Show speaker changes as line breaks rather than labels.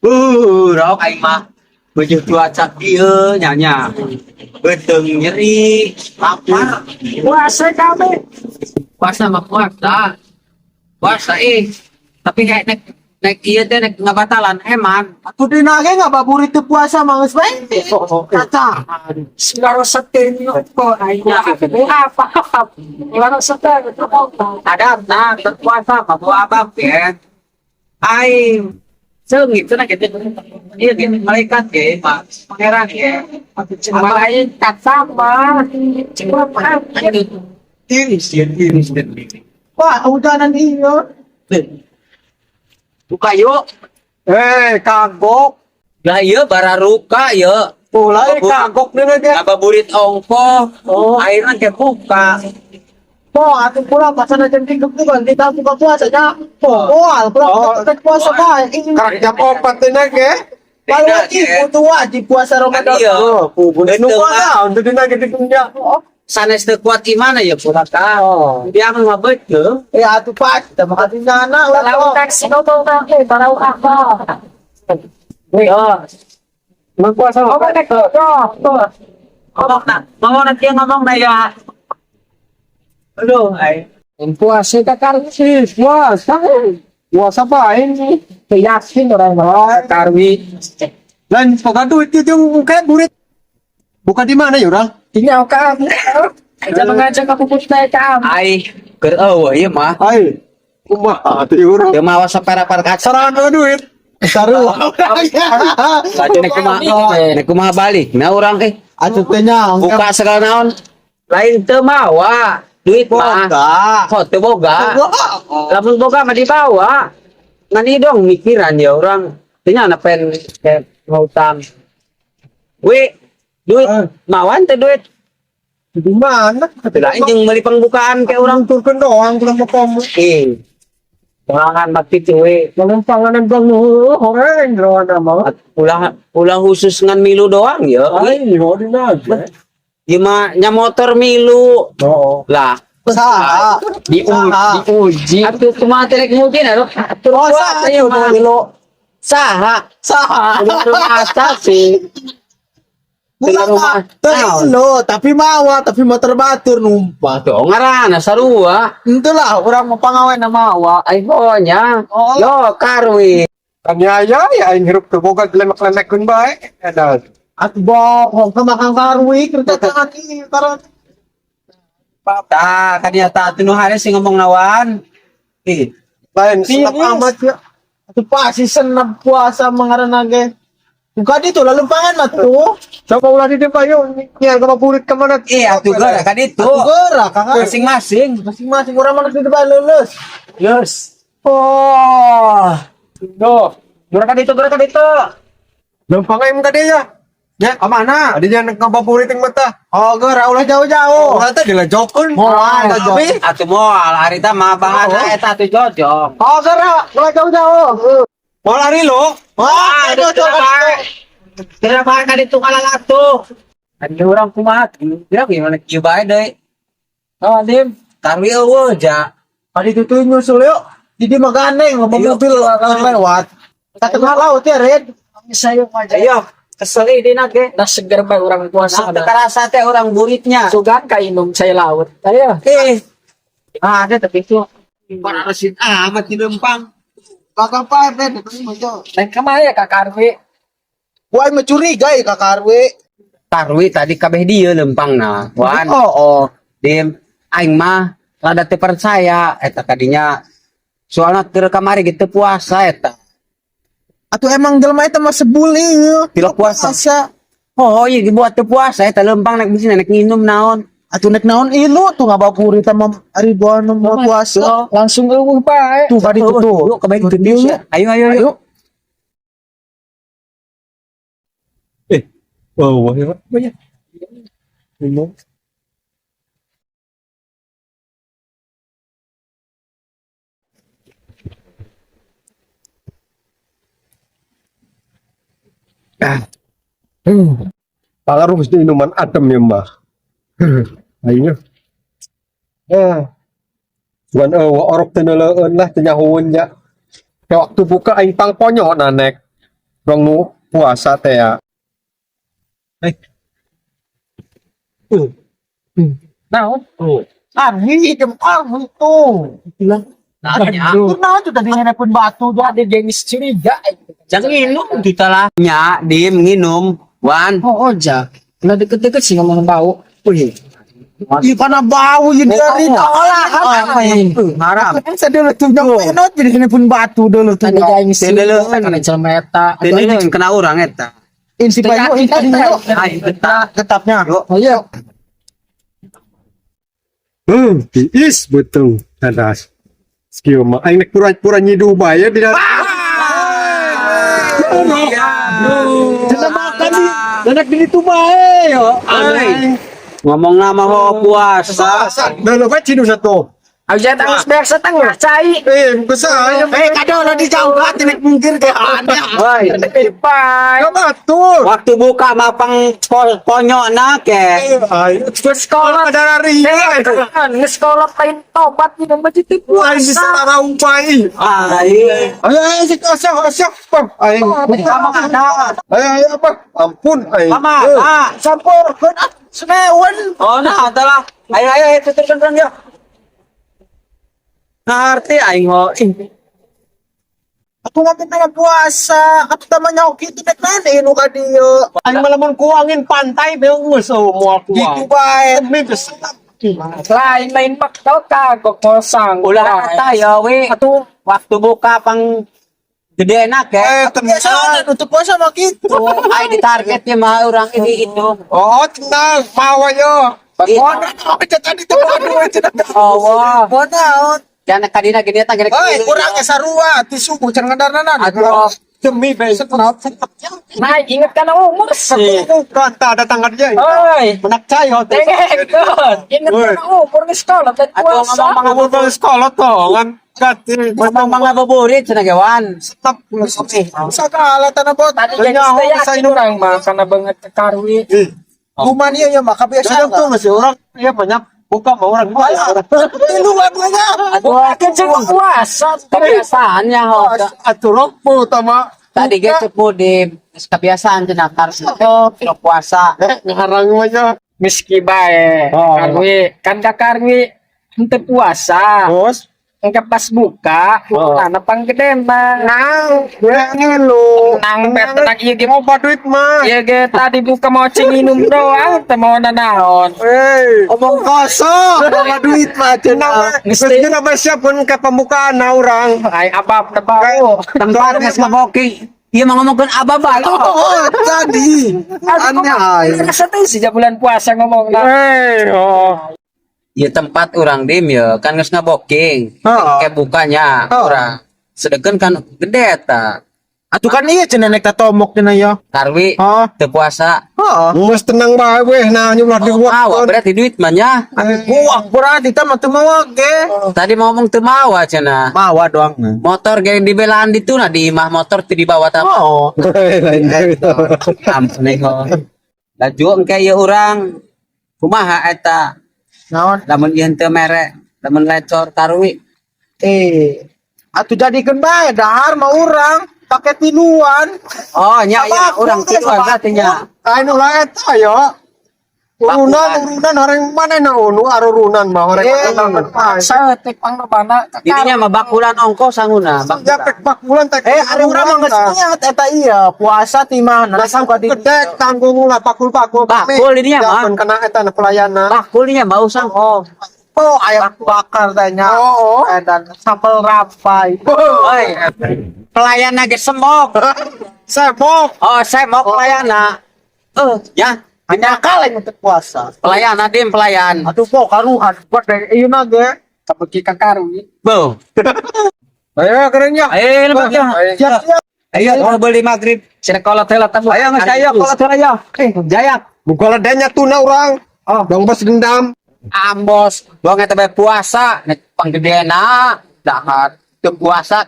Rok aing mah baju cuaca kieu nya nya. Beuteung nyeri, lapar.
Puasa kami.
Puasa mah puasa. Puasa ih. Tapi kayak nek nek ieu teh nek ngabatalan eman.
Atuh dina ge ngabuburit teu puasa mah geus bae. Kaca.
Siguro ko ay apa apa. Iwano sa tayo.
Ada nah puasa mah bawa abang ya. Ai seungit cenah gitu. Iya gitu malaikat ge, Pak. Pangeran ge.
Malayin kasama. Cuma
Iris ya, iris dan
Wah, hujanan iyo.
Buka yuk.
Eh, kagok.
Lah iya bararuka ya.
Mulai kagok nih lagi.
Ngabuburit ongkoh. Oh, akhirnya kayak buka.
Po, atuh pulang pasana jam 3 bukan kita buka puasa nya. Po, moal pulang
Oh.
kita puasa bae. Ini
Karak jam 4 nih lagi.
Kalau wajib kudu wajib puasa Ramadan.
Iya.
Oh, kubur
Betul,
nu
Pak.
untuk dina gitu punya.
Sanes teu kuat gimana ya pura ka.
Oh.
Dia mah betul.
Eh atuh pak, kita makan di nana lah.
Baraw taxi ko to ako. Baraw ako.
Oh,
Magpuasa
Oh, ko. Ko.
ngomong na, ngomong na dia ngomong na ya. Aduh, ay.
Puasa ka karwi.
Puasa. Puasa pa ini.
Yasin orang mga karwi.
Lain pagka duit itu yung kayak burit. Buka di mana ya orang?
Tingnan ka. Jangan ngajak aku pupunta ka.
Ay, keur eueuh ieu mah.
Ay, kumaha tuh orang?
Teu mawa sapara-para kaca.
Sarangan duit.
Sarua.
Nek kumaha, nek kumaha balik. Nah urang eh
Atuh teh nya
buka segala naon. Lain teu mawa duit mah.
boga.
Oh, teu boga. Lamun boga mah dibawa. Ngan ieu dong mikiran ya orang. Teu nya pen kayak ngutang. We, duit mawan teh duit.
Di mana?
Lain jeung meuli pangbukaan kayak
Orang
urang.
turun doang kurang mau kamu.
Eh. Ulangan bakti we.
Panganan bang horeng doang nama.
Ulah ulah khusus ngan milu doang ya.
Ay, di aja.
Ieu mah nya motor milu.
Oh.
Lah,
Saha?
Diuji.
atuh kumaha teh rek mungkin atuh. Atur
Oh,
kuat
saha
ieu mah.
milu?
Saha?
Saha?
Rumah asa sih.
Ulah
rumah.
mah teu lo, tapi mawa, tapi motor batur numpah.
Tuh ngaranna sarua.
Itulah orang mau pangawen na mawa.
Ay nya.
Oh.
Yo karwi.
Kan ya ya ya aing hirup teu boga lemek-lemekkeun bae. Edan.
Atuh bohong ka makan karwi kerja tangan ini taruh.
Tah, kadinya tah atuh nu hare sing ngomong nawan. Ih,
Lain senap amat ya.
Atuh pasti senap puasa mengarana ge. Bukan itu lalu pangan mah tuh.
Coba ulah di depan yuk. Nya ngabuburit ka mana?
eh atuh geura ka ditu.
Atuh geura kakak.
Masing-masing.
Masing-masing orang mana di depan lulus.
Yes. Oh.
Duh.
Geura ka ditu, geura ka ditu.
Lempang aing ka dieu ya.
Ya, ke mana?
Adi jangan ngabuburit yang mata.
Oh, geura ulah jauh-jauh.
Ulah teh dilejokeun.
Moal
Tapi
Atuh moal harita mah bahana eta atuh jojong.
Oh, geura ulah jauh-jauh.
mau lari lo.
Oh, aduh,
Geura bae. Geura bae ka ditu kalalatuh. Ada orang kumaha geura gimana kieu bae deui.
Oh, Dim.
Karwi eueuh ja.
Tadi itu tuh nyusul yuk. Jadi mah gandeng loba
Ayo.
mobil lewat. Ke tengah laut ya, Red.
Sa'yo pa dyan.
Ayo, kesel ini dina ge.
Nasegar pa orang puasa
Nah,
na.
kerasa teh orang buritnya.
Sugan kainom sa laut. Tayo.
Eh. Ah, ada tapi itu. Para resin amat di lempang.
Kakak Pak Red, itu mah jauh.
Naik kamaya ka Karwi.
Wah, mencurigai Kak Karwi.
Tarwi tadi kabeh dia lempang nah. Wan,
Oh, oh.
dim aing mah rada teu percaya eta kadinya. Soalnya keur kamari gitu puasa eta.
Atau emang jelema eta mah sebul ieu.
Tidak puasa. Oh iya dibuat teu puasa eta lempang naik bisi naik nginum naon.
Atuh nek naon ilu tuh ngababurit sama ribuan mau puasa.
Langsung eueuh pa eh.
Tuh tadi tuh tuh.
Yuk kebaik itu dia. Ayo ayo ayo.
Eh, wow, wah, ya, banyak. Minum. Ah. Pengaruh mesti minuman adem ya, mah. Ayo. Eh. Cuman orok teu neuleueun lah teu nyahueun nya. Kayak waktu buka aing pangponyo nanek. Bang nu puasa teh ya.
Eh.
Nah,
Ah, ini jempol itu.
Nah,
Nah, itu tadi pun batu tuh.
ada gengis curiga.
Jangan nginum kita lah. Nya, dim nginum. Wan.
Oh, ja. Lah deket-deket sih ngomong bau.
Wih. Ih, karena bau ya dari tolak.
Haram.
Kan saya dulu tuh nyampe jadi ini pun batu dulu tuh.
Tadi gengis
Teu dulu.
curiga kana jelema eta.
Ini kena orang eta.
Insi payu, insi payu.
Ay, betah.
Tetapnya.
Oh iya.
Tiis betul. Tadas. Skill mah aing nek pura-pura nyiduh bae di dalam.
Cenah makan di, danak di itu bae yo.
Ay. Ngomong nama ho puasa.
Dulu kan cidu satu.
Ayo jangan tangis biasa tangis cai.
Eh, besar.
Eh, kadang lo di jauh banget, ini mungkin kayak aneh.
Woi,
Bye.
Betul.
waktu buka mapang ponyok na ke.
Ay,
Sekolah
ada ria.
Ngesekolah lain tobat di masjid itu
Lain bisa
puasa.
raupai.
Ay.
Ayo, ayo, sik, asyik, asyik, bang. Ayo,
Sama ada.
ayo, ayo, bang. Ampun, ayo.
Sama. Ah.
Sampur, kan senewan.
Oh, nah, adalah. Ayo, ayo, ayo, tutur tutur yo. Ngerti aing ho.
Aku nggak tengah puasa, aku tamanya oke itu nek nene nu ka dieu.
Aing malamun kuangin pantai beung geus oh moal
Gitu
kuang.
bae.
Demi besar.
Lain lain bakal kagok kosong.
Ulah kata ya we.
Atuh
Waktu buka pang gede enak ya.
Eh,
Biasa
tenang.
untuk puasa mah gitu.
Ay di targetnya mah orang ini itu.
Oh, tenang, mau ayo.
Bona oke tadi tuh aduh cenah.
Oh, wah.
Bona.
Jangan kadina gini tang gini.
Oi, kurang ya sarua tisu kucing ngedarna.
Aduh.
Demi besar.
Nah, inget kan umur sih.
Kanta ada tangannya.
Oi,
Menak cai hotel.
Tengekon. Inget kan umur di sekolah dan
Atau
puasa.
ngomong mga
Umur baru sekolah toh kan. Kati
ngomong mga buburit cenah gewan.
tetap
Sagala tanah bot.
Tadi jadi
Nyaho,
saya
bisa
yakin
inum.
orang mah karena banget ke karwi.
Kuman iya ya maka biasa.
Kadang tuh masih orang ya banyak buka mau orang banyak.
Tiluan banyak.
Aduh,
Bukan cuma puasa.
kebiasaannya ho.
Atuh ropo tama.
Tadi ge cepu di kebiasaan cenah karena oh, puasa.
Eh, ngarang aja.
Miski bae.
Oh.
Karwi kan ka karwi ente puasa.
Terus
Engke pas buka,
Oh.
nah pang gede mah.
nang ngelu.
Nang bet tenang ieu ge
Mau duit mah.
ieu ge tadi buka mau cing minum doang teu mau nanaon.
Eh,
Omong kosong, bawa duit mah cenah.
geus geus apa siap pun ke pembukaan na urang.
Ai abab teu bau.
Tempat geus ngaboking. Ieu mah ngomongkeun ababa.
Oh, tadi. Aneh ay.
Rasa teh sejak bulan puasa ngomong lah.
Eh, oh.
Ya tempat orang dim ya kan geus ngaboking.
Heeh.
Kayak bukanya
Heeh.
orang. Sedengkeun kan gede eta.
Atuh kan iya cenah nek tatomok cenah ya.
Karwi
Heeh.
teu puasa.
Heeh.
Geus tenang bae weh nah nyulah di
Mawa berarti duit mah nya.
Buah berarti ta mah teu mawa ge.
Tadi mau ngomong teu mawa cenah.
Mawa doang.
Motor ge dibelaan ditu nah di imah motor teu dibawa tah.
Oh.
Lain duit.
Ampun ho. Laju engke ieu urang kumaha eta
Naon?
lamun ieu teu mere, lamun lecor karwi.
Eh. Atuh jadikeun bae dahar mah urang pakai tiluan.
Oh nya ieu
Sabakul
urang
teh,
tiluan berarti nya.
Anu lah eta ya. Urunan urunan orang mana na unu arurunan mah orang
Eh,
mana.
Saeutik panglobana ka
Dirinya mah bakulan ongko sanguna.
Ya pek bakulan tek.
Eh, ari urang mah geus niat eta iya puasa ti mah
Nah,
suka di
gedek tanggung lah bakul-bakul.
Bakul ini ya, mah.
Jangan kena eta na pelayanan.
Bakul nya mau sang.
Oh, oh ayam bakar tanya.
Oh, oh.
Dan sambal rapai.
Oi. Pelayan ge semok.
Semok.
Oh, semok pelayana. Eh, ya,
Hanya kalah untuk puasa.
pelayan dim pelayan.
Aduh, po karuhan buat dari ieu mah ge.
kabeki ka karwi.
Bo.
Ayo kerennya.
Ayo lemak ya.
Siap siap.
Ayo kalau beli maghrib.
Cenah kolot heula teh.
Ayo nggak ayo kalau tuh ayo. Eh, jayak.
Buka ledenya tuna orang.
Oh.
Dong bos dendam.
Ambos, bong eta bae puasa, nek panggedena dahar teu puasa.